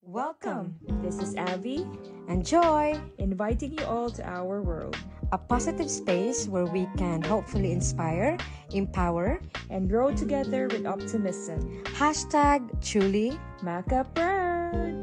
Welcome. This is Abby and Joy, inviting you all to our world, a positive space where we can hopefully inspire, empower, and grow together with optimism. #truly Maka proud.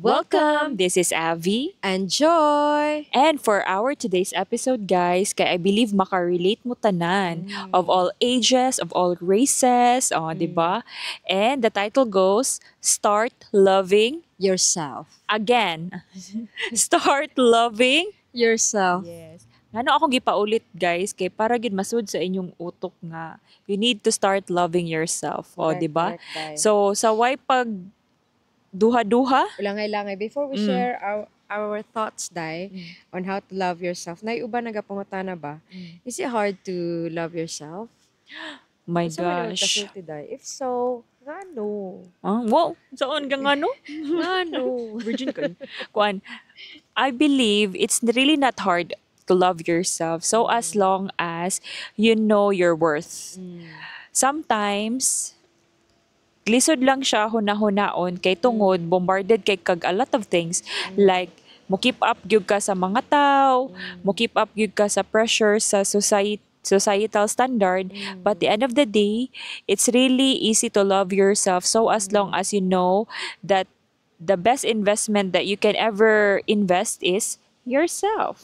Welcome! This is Abby and Joy. And for our today's episode, guys, kay I believe makarelate mo tanan of all ages, of all races, oh, di ba? And the title goes, Start Loving Yourself. Again. Start Loving Yourself. Yes. Ngano akong gipaulit, guys, kay para gid masud sa inyong utok nga you need to start loving yourself, oh, di ba? Correct, correct. So sa way pag duha-duha, Ulangay-langay. Before we share our thoughts, Dai, on how to love yourself, nay uban nagapangutana ba? Is it hard to love yourself? My Unsa man ang gosh. kasulti, Dai? If so, ngano? Ah, wow, saan ka ngano? Ngano? Virgin ka. Kuan, I believe it's really not hard to love yourself so as long as you know your worth. Sometimes, lisod lang siya huna-hunaon kay tungod bombarded kay kag a lot of things, like mo keep up gyud ka sa mga tao, mo keep up gyud ka sa pressure sa society, societal standard, but the end of the day, it's really easy to love yourself so as long as you know that the best investment that you can ever invest is yourself.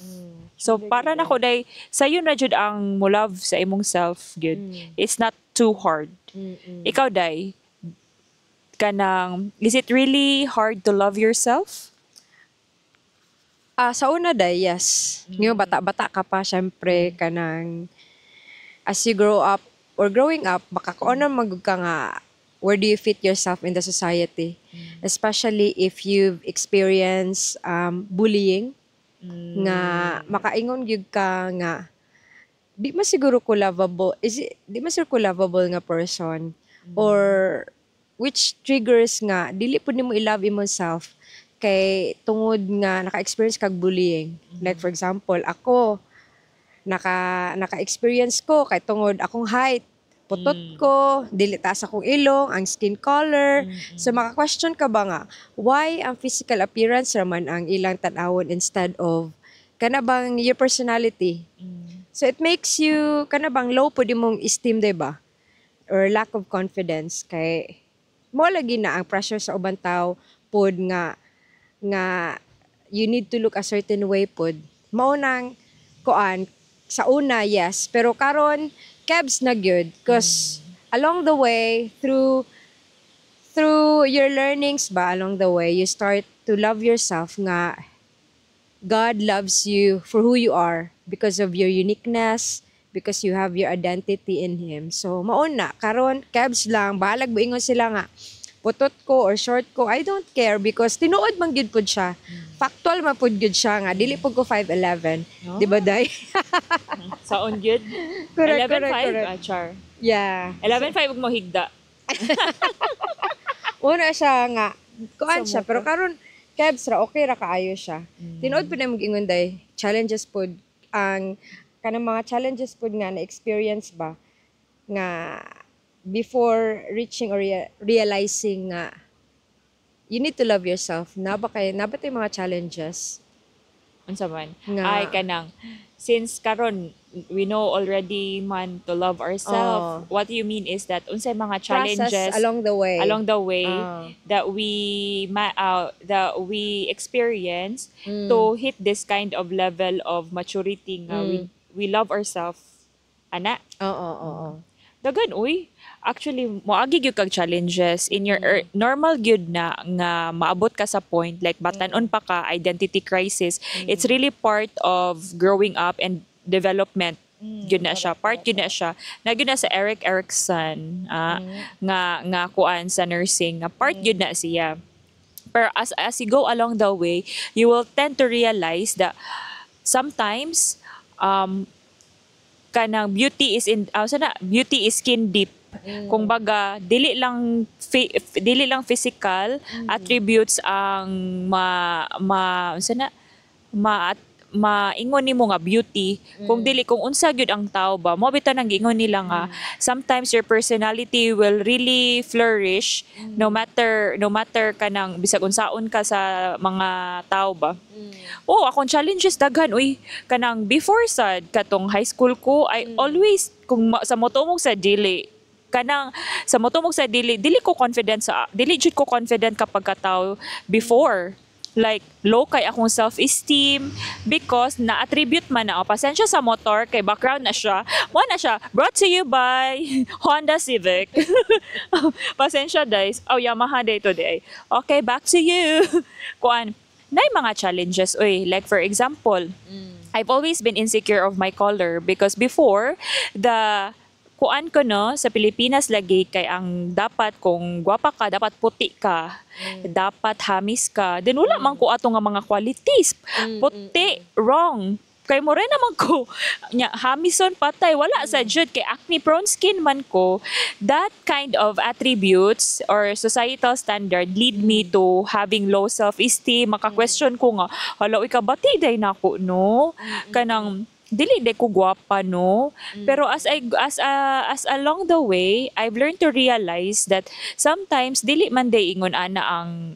So para nako day, sayo na jud ang mo love sa imong self gyud. It's not too hard. Ikaw, day, kanang is it really hard to love yourself? Ah, sa una, day, yes. Ngayon, bata-bata ka pa, syempre, kanang as you grow up or growing up, makakuon na magud ka nga where do you fit yourself in the society? Especially if you've experienced bullying, nga makaingon gyud ka nga di man siguro ko lovable, is it, di man siguro ko lovable nga person, or which triggers nga dili pud nimo i-love imong self kay tungod nga naka-experience kag bullying. Like for example, ako naka-experience ko kay tungod akong height, putot ko, dili taas akong ilong, ang skin color. So maka-question ka ba nga why ang physical appearance raman ang ilang tan-awon instead of kana bang your personality? So it makes you kana bang low pud imong esteem, diba? Or lack of confidence kay mo lagi na ang pressure sa ubang tao pod nga you need to look a certain way pod. Mao nang kuan sa una, yes, pero karon kebs na gyud cause along the way, through your learnings ba, along the way you start to love yourself nga God loves you for who you are because of your uniqueness, because you have your identity in Him. So, mao na, karon kebs lang, bahalag moingon sila nga, putot ko or short ko, I don't care because tinuod man gyud pud siya. Factual man pud gyud siya nga, dili pud ko 5'11". Oh. Di ba, Day? Saon gyud? Correct, 11.5, correct, correct. ah, char. Yeah. 11.5 ug mo higda. Una siya nga, kuan Sa siya, pero moto. karon kebs ra, okay ra kaayo siya. Tinuod pud na mag-ingon, day, challenges pud ang kanang mga challenges pud nga na experience ba nga before reaching or realizing nga you need to love yourself, na ba kay na ba tay mga challenges Unsa man? nga Ay, kanang since karon we know already man to love ourselves. Oh. What you mean is that unsay mga process challenges along the way along the way Ah. that we experience to hit this kind of level of maturity nga we love ourselves ana? Oo, oo, oo. Dagan uy. Actually, moagi gyud kag challenges in your normal gyud na nga maabot ka sa point like batanon pa ka, identity crisis. It's really part of growing up and development gyud na siya. Part gyud na siya. Na gyud na sa Erik Erikson nga kuan sa nursing nga part gyud na siya. Pero as you go along the way, you will tend to realize that sometimes kanang beauty is in sana beauty is skin deep. Kung baga dili lang physical attributes ang ma ma unsa na ma Maingon nimo nga beauty kung dili kung unsa gyud ang tao ba. Mao bitaw nang giingon nila nga sometimes your personality will really flourish no matter kanang bisag unsaon ka sa mga tao ba. Oh, akong challenges daghan uy. Kanang before sad katong high school ko, I always kung sa motumog sa dili, kanang sa motumog sa dili, dili ko confident sa dili jud ko confident kapag katao before. Like low kay akong self-esteem because na-attribute man na, oh, pasensya sa motor kay background na siya. Mo na siya brought to you by Honda Civic. Pasensya, guys. Oh, Yamaha day today. Okay, back to you. Kuan, nay mga challenges uy. Like for example, I've always been insecure of my color because before, the kuan ko no, sa Pilipinas lagi kay ang dapat kung gwapa ka, dapat puti ka, dapat hamis ka. Then wala man ko ato nga mga qualities. Puti, wrong, kay mo rin naman ko nya. Hamison, patay, wala sa jud, kay acne prone skin man ko. That kind of attributes or societal standard lead me to having low self-esteem. Maka-question ko nga, "Hala uy, kabati day nako no, kanang dili day ko gwapa no." Pero as I as along the way, I've learned to realize that sometimes dili man day ingon ana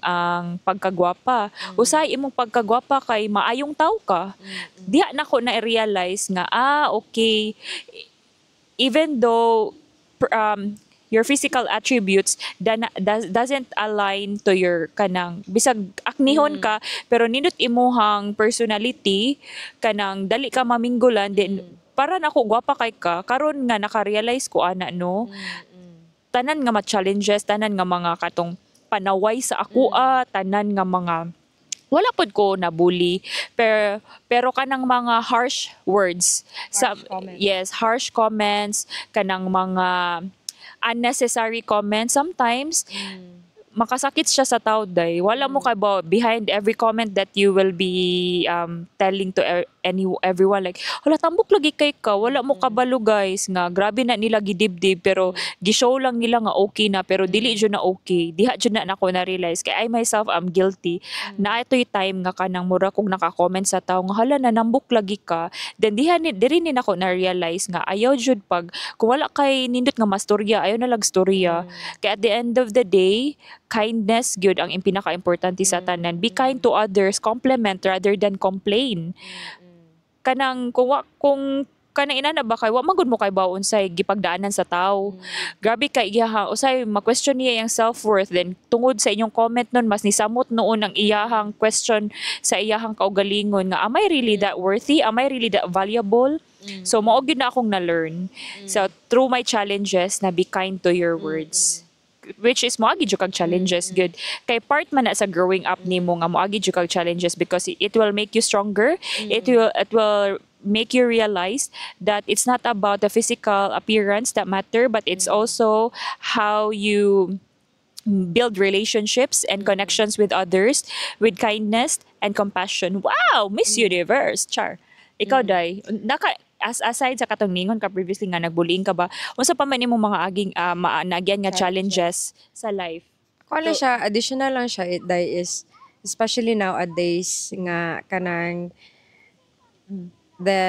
ang pagkagwapa. Usahay imong pagkagwapa kay maayong tawo ka. Diha nako na realize nga, ah, okay, even though your physical attributes doesn't align to your kanang bisag aknihon ka pero nindot imuhang personality, kanang dali ka maminggulan din, para nako gwapa kay ka. Karon nga naka-realize ko ana no, tanan nga ma challenges, tanan nga mga katong panaway sa akoa, tanan nga mga, wala pod ko na bully pero pero kanang mga harsh words sa Harsh comments. Yes, harsh comments, kanang mga unnecessary comments, sometimes makasakit siya sa tao day. Wala mo kay ba behind every comment that you will be telling to any everyone, like, "Hala, tambok lagi kay ka." Wala mo kabalo, guys, nga grabe na nila gidibdib, pero gi-show lang nila nga okay na, pero dili jud na okay. Diha jud na nako na realize kay I myself am guilty na ito'y time nga kanang mura kog naka-comment sa tao nga, "Hala, nanambok lagi ka." Then diha ni diri ni nako na realize nga ayaw jud pag kung wala kay nindot nga mastorya, ayaw na lag storya, kay at the end of the day, kindness gyud ang pinaka-importante sa tanan. Be kind to others, compliment rather than complain. Kanang kung kanang inana ba, kay wa man gud mo kay bawo unsay gipagdaanan sa tao. Grabe kay iyaha, usay ma-question niya iyang self-worth, then tungod sa inyong comment nun, mas nisamot noon ang iyahang question sa iyahang kaugalingon nga, "Am I really that worthy? Am I really that valuable?" So mao gyud na akong na-learn. So through my challenges na be kind to your words, which is moagi jud kag challenges good kay part man na sa growing up nimo nga moagi jud kag challenges because it will make you stronger. It will make you realize that it's not about the physical appearance that matter, but it's also how you build relationships and connections with others with kindness and compassion. Wow, Miss Universe char. Ikaw day, naka as aside sa katong ningon ka previously nga nagbullying ka ba, unsa pa man imong mga aging naagyan nga challenges sa life? Kuan lang siya, additional lang siya, it day is, especially nowadays nga kanang the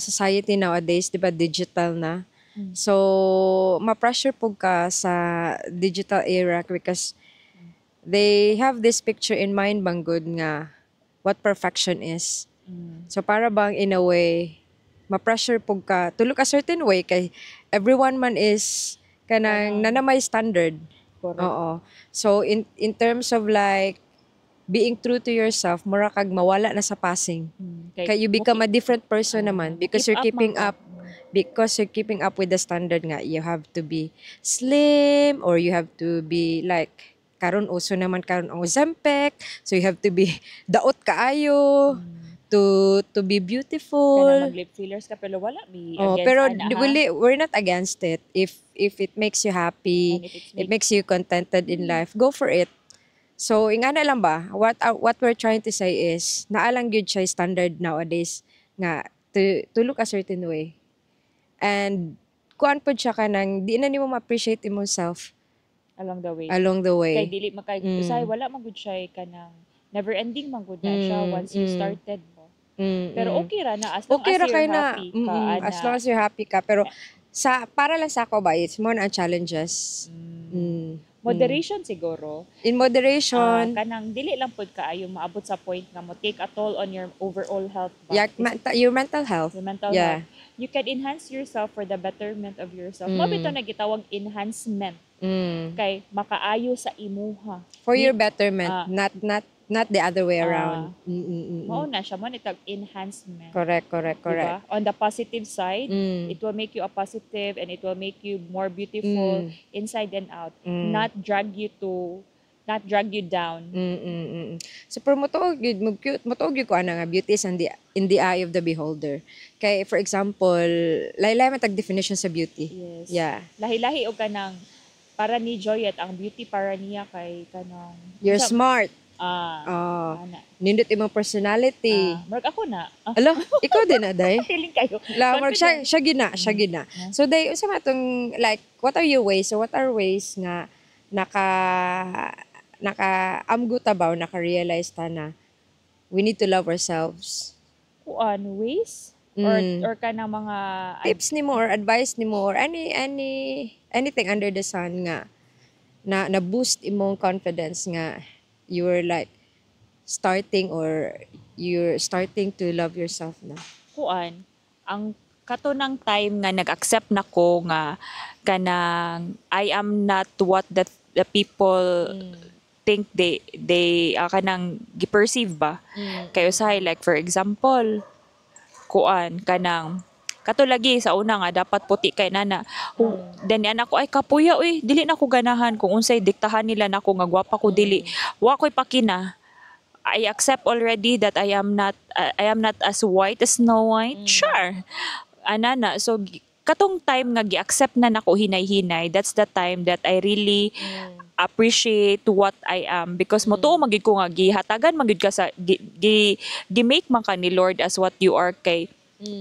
society nowadays, di ba, digital na. So, ma-pressure po ka sa digital era because they have this picture in mind bang good nga what perfection is. So, para bang in a way, ma-pressure po ka to look a certain way kay everyone man is kanang na may standard. Correct. Oo. So in terms of like being true to yourself, mura kag mawala na sa passing. Kay you become a different person naman because keep you're up keeping man ka. up, because you're keeping up with the standard nga you have to be slim or you have to be like, karon uso naman karon ang Ozempic, so you have to be daot kaayo to be beautiful. Kanang mag lip fillers ka, pero wala mi Oh, against pero ana, ha? We're not against it. If it makes you happy, And if it's it make makes you contented in life, go for it. So, ingana lang ba? What we're trying to say is, naa lang gyud siya standard nowadays nga to look a certain way. And kuan pod siya, kanang di na nimo ma-appreciate imong self along the way. Along the way. Kay dili makay usahay wala man gud siya kanang never ending man gud na siya once you started mo. Pero okay ra na as long Okay as ra you're kay na happy ka. As Ana. long as you're happy ka, pero sa para lang sa ako ba, it's more na ang challenges. Moderation siguro. In moderation. Kanang dili lang pud kaayo maabot sa point nga mo take a toll on your overall health ba? Yeah, your mental health. Your mental health. You can enhance yourself for the betterment of yourself. Mao bitaw na gitawag enhancement kay makaayo sa imuha. For your betterment, not the other way around. Mao na siya, mao ni tawag enhancement. Correct, correct, correct. Diba? On the positive side, it will make you a positive and it will make you more beautiful inside and out. Not drag you down. So pero motuo gyud mo cute, motuo gyud ko ana nga beauty is in the eye of the beholder. Kay for example, lahi-lahi man tag definition sa beauty. Yes. Yeah. Lahi-lahi og kanang para ni Joyet, ang beauty para niya kay kanang You're smart. Ah, Oh, ana. nindot imong personality. Ah, murag ako na. Ah, Alo, ikaw din na day. feeling kayo. La, murag siya gina, siya gina. So day unsa man atong, like, what are your ways? So what are ways nga naka amgo ta ba o naka-realize ta na we need to love ourselves? Kuan, ways or or kanang mga Tips nimo or advice nimo or anything under the sun nga na boost imong confidence nga you're like starting or you're starting to love yourself na? Kuan, ang kato ng time nga nag-accept na ko nga kanang I am not what the people think they kanang gi-perceive ba kay usahay, like for example, kuan, kanang kato lagi sa una nga dapat puti kay nana. Then ni anak ko ay kapuya, uy, dili na ko ganahan kung unsay diktahan nila nako nga gwapa ko. Dili, wa ko'y pakina. I accept already that I am not as white as Snow White. Sure. Ana na. So katong time nga gi-accept na nako hinay-hinay, that's the time that I really appreciate what I am because mo man gyud ko nga gihatagan man gyud ka sa gi make man ka ni Lord as what you are kay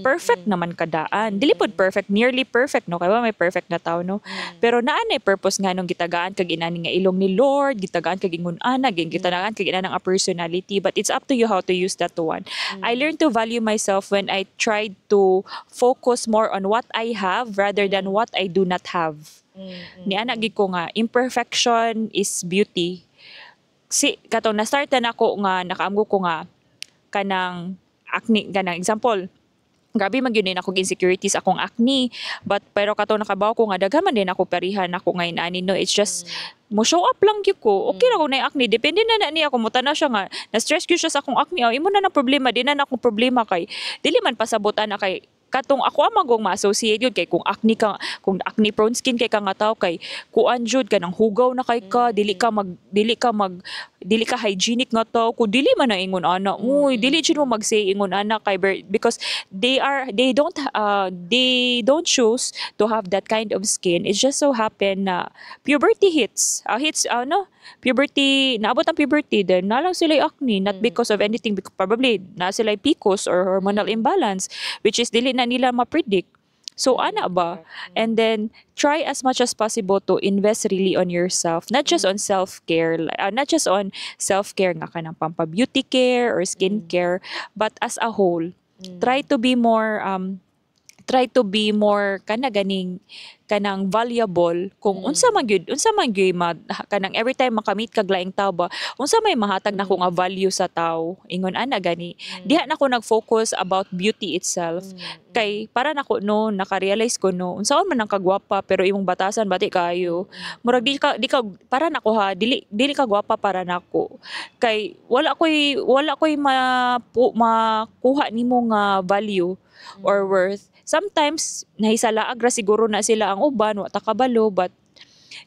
perfect naman kadaan. Dili pod perfect, nearly perfect, no, kay wa may perfect na tao, no. Pero naa na purpose nga nung gitagaan kag inani nga ilong ni Lord, gitagaan kag ingon ana, gitagaan kag inana nga personality, but it's up to you how to use that one. I learned to value myself when I tried to focus more on what I have rather than what I do not have. Ni ana gid ko nga imperfection is beauty. Si katong na-start na nako nga nakaamgo ko nga kanang acne, kanang example, grabe man gyud ni ako insecurities akong acne, but pero katong nakabaw ko nga daghan man din ako perihan ako ngayon ani, no, it's just mo show up lang gyud ko, okay ra ko na acne, depende na na niya kung mutanaw siya nga na stress gyud siya sa akong acne, oh, imo na nang problema, di na na akong problema kay dili man pasabot ana kay katong ako ang magong ma-associate yun kay kung acne ka, kung acne prone skin kay ka nga tao, kay kuan jud ka ng hugaw na kay ka, dili ka hygienic nga tao. Kung dili man na ingon ana, uy, dili jud mo mag-say ingon ana kay because they don't choose to have that kind of skin. It just so happen na puberty hits, no, puberty, naabot ang puberty, then na lang sila acne, not because of anything, because probably na sila PCOS or hormonal imbalance, which is dili na nila ma-predict. So ana ba? And then try as much as possible to invest really on yourself, not just on self-care, not just on self-care nga kanang pampa-beauty care or skincare, but as a whole. Try to be more kana ganing kanang valuable kung unsa man gyud ma, kanang every time makamit kag laing tao ba, unsa may mahatag nako nga value sa tao, ingon ana gani. Diha na ko nag-focus about beauty itself kay para nako, no, naka-realize ko, no, unsaon man ang kagwapa pero imong batasan bati kayo, murag di ka para nako ha, dili ka gwapa para nako kay wala koy makuha nimo nga value or worth. Sometimes nahisalaag ra siguro na sila ang uban, wa ta kabalo, but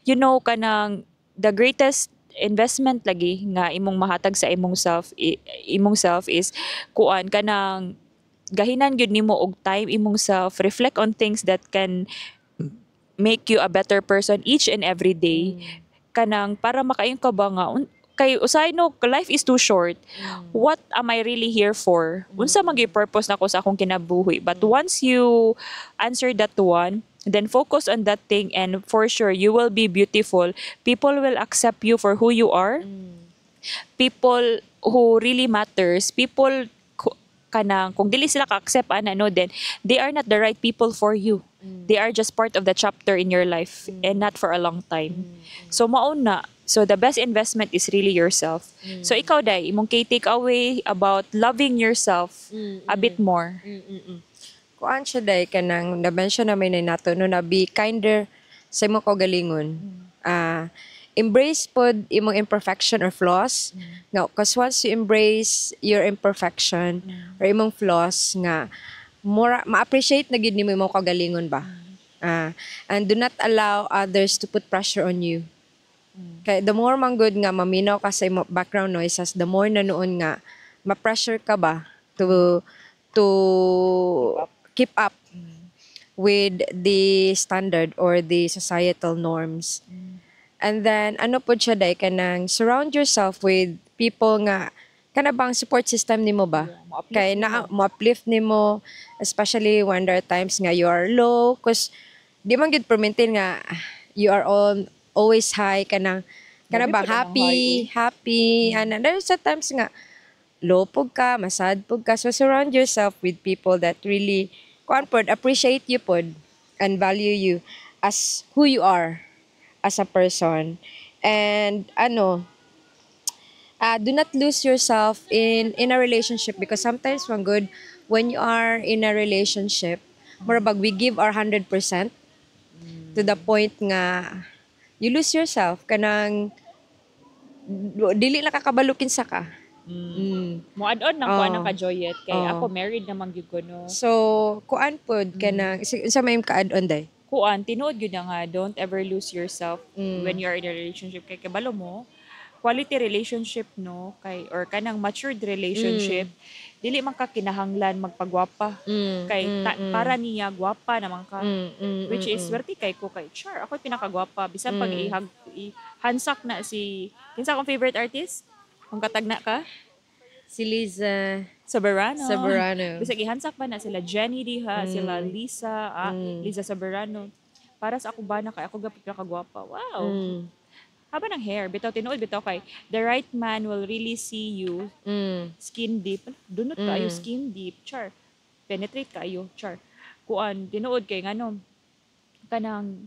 you know, kanang the greatest investment lagi nga imong mahatag sa imong self is kuan, kanang gahinan gyud nimo og time imong self, reflect on things that can make you a better person each and every day, kanang para makaingon ka ba nga kay usahay, no, life is too short. What am I really here for? Unsa man gyud purpose nako sa akong kinabuhi? But once you answer that one, then focus on that thing and for sure you will be beautiful. People will accept you for who you are. People who really matters, people Kanang kung dili sila ka-accept ana, no, then they are not the right people for you. They are just part of the chapter in your life and not for a long time. So mao na. So the best investment is really yourself. So ikaw, Day, imong key takeaway about loving yourself a bit more? Kuan siya, day, kanang na-mention naman na nato no na be kinder sa imong kaugalingon. Embrace pod imong imperfection or flaws. Nga cause once you embrace your imperfection or imong flaws nga more ma-appreciate na gyud nimo imong kaugalingon ba. And do not allow others to put pressure on you. Kay the more man good nga maminaw ka sa imo background noises, the more na nuon nga ma-pressure ka ba to keep up with the standard or the societal norms. And then ano pod siya, day, kanang surround yourself with people nga kana bang support system nimo ba? Mo-uplift Kay na mo-uplift nimo, especially when there are times nga you are low, cause di man gyud permintin nga you are all always high, kanang kana Grabe bang pa namang happy high, uy. Happy ana. There's a times nga low pud ka, masad pud ka, so surround yourself with people that really kuan pod, appreciate you pod and value you as who you are as a person. And ano, do not lose yourself in a relationship, because sometimes when good when you are in a relationship, mura bag we give our 100% to the point nga you lose yourself, kanang dili na kakabalo kinsa ka. Mo add-on nang kuan Oo. Ang ka-Joyet kay Oo. ako married naman gyud ko, no. So kuan pod, kanang unsa may ka-add on, day? Kuan, tinuod gyud na nga don't ever lose yourself when you are in a relationship kay kabalo mo quality relationship, no, kay or kanang matured relationship, dili man ka kinahanglan magpagwapa kay para niya gwapa naman ka, which is swerte kay ko kay char, ako pinakagwapa bisan pag ihag hansak na si kinsa akong favorite artist kung katagna ka? Si Liza Soberano. Soberano. Bisag ihansak ba na sila Jenny diha, sila Lisa, Liza Soberano. Para sa ako ba na kay ako gapit pinakagwapa. Wow. Haba ng hair, bitaw, tinuod bitaw kay the right man will really see you skin deep. Dunot kaayo, skin deep, char. Penetrate kaayo, char. Kuan, tinuod kay ngano kanang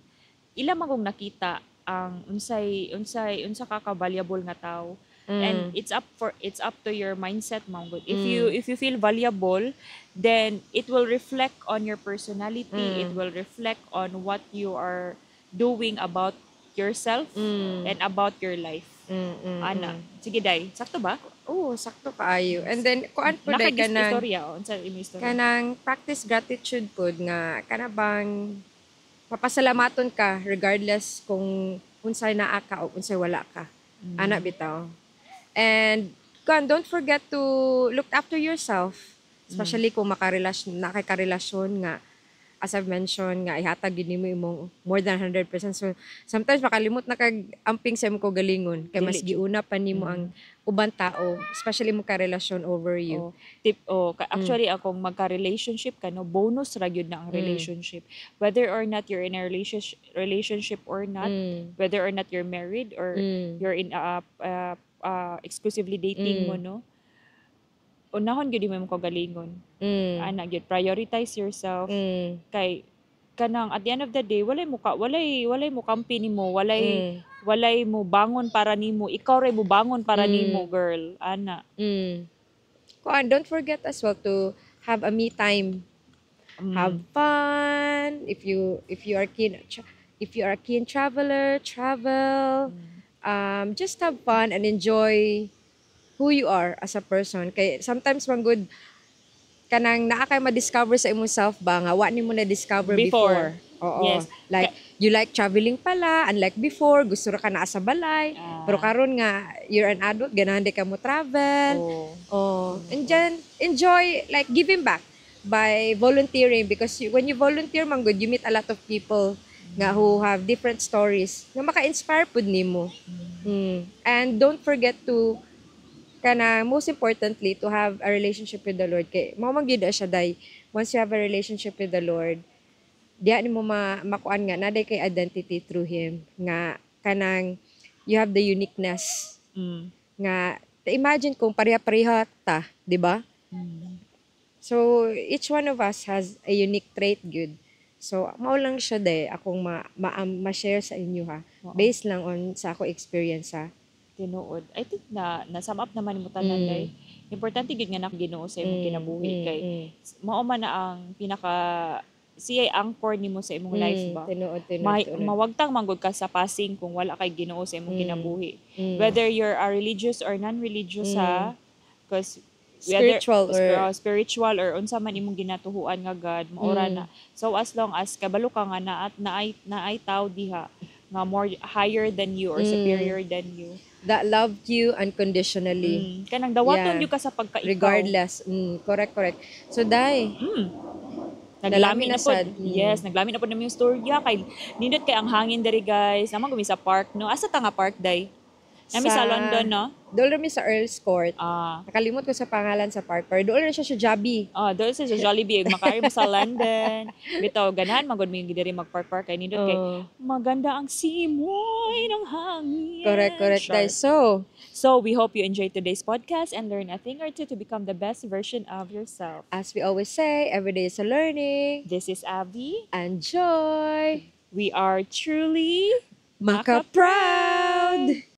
ila man kong nakita ang unsay unsay unsa ka ka-valuable nga tao. And it's up to your mindset man gud. If you feel valuable, then it will reflect on your personality, it will reflect on what you are doing about yourself and about your life. Ana. Sige, day. Sakto ba? Oo, sakto kaayo. And then kuan po day Naka kanang istorya, oh. Unsa imong istorya? Kanang practice gratitude pod nga kana bang mapasalamaton ka regardless kung unsay naa ka o unsay wala ka. Ana bitaw. And kuan, don't forget to look after yourself, especially kung makarelasyon na kay karelasyon nga, as I've mentioned, nga ihatag gyud nimo imong more than 100%. So sometimes makalimot na kag amping sa imong kaugalingon kay mas Dili jud. Giuna pa nimo ang uban tao, especially imong karelasyon, over you. Oh, tip oh, actually akong magka-relationship ka, no, bonus ra gyud na ang relationship. Whether or not you're in a relationship or not, whether or not you're married or you're in a, exclusively dating mo, no. Unahon gyud mo imong kaugalingon. Ana gyud, prioritize yourself kay kanang at the end of the day walay mo kampi nimo, walay walay mo bangon para nimo, ikaw ray mo bangon para nimo, girl, ana. Kuan, don't forget as well to have a me time. Have fun. If you are a keen traveler, travel. Just have fun and enjoy who you are as a person. Kay sometimes man good kanang naa kay ma-discover sa imong self ba nga wa nimo na discover Before. before. Oo. Yes. Like you like traveling pala, unlike before, gusto ra ka naa sa balay. Pero karon nga you're an adult, ganahan di ka mo travel. Oh. Oh, and then enjoy like giving back by volunteering, because when you volunteer man good, you meet a lot of people nga who have different stories nga maka-inspire pud nimo. And don't forget to kana, most importantly, to have a relationship with the Lord, kay mao man gyud na siya, day. Once you have a relationship with the Lord, diha nimo makuan nga naa day kay identity through him nga kanang you have the uniqueness nga imagine kung pareha-pareha ta, di ba? So each one of us has a unique trait gud. So mao lang siya de akong ma-share sa inyo ha. Based lang on sa ako experience ha. Tinuod. I think na na-sum up naman mo tanan day. Importante gyud nga naa Ginoo sa imong kinabuhi kay mao man na ang pinaka siya'y anchor nimo sa imong life ba. Tinuod, tinuod, tinuod. Mawagtang manggod ka sa passing kung wala kay Ginoo sa imong kinabuhi. Whether you're a religious or non-religious ha, because Spiritual or spiritual or unsa man imong ginatuhuan nga God, maura na. So as long as kabalo ka nga na at naay tao diha nga more higher than you or superior than you. That loved you unconditionally. Kanang dawaton gyud ka sa pagka-ikaw. Regardless. Correct, correct. So, Day, Naglami Nalami na na pod. sad. Yes, naglami na pod nami yung storya kay nindot kay ang hangin diri, guys. Naa man gud mi sa park, no. Asa ta nga park, day? Naa mi sa London, no? Dool mi sa Earl's Court. Nakalimot ko sa pangalan sa park. Pero dool na siya sa Jollibee. Ah, doon sa Jollibee, makaari mo sa London. Bitaw ganahan man gud mi diri magpark-park kay nindot kay maganda ang simoy ng hangin. Correct, correct, Sure. guys. So, So, we hope you enjoyed today's podcast and learn a thing or two to become the best version of yourself. As we always say, every day is a learning. This is Abby. And Joy. We are truly Maka proud!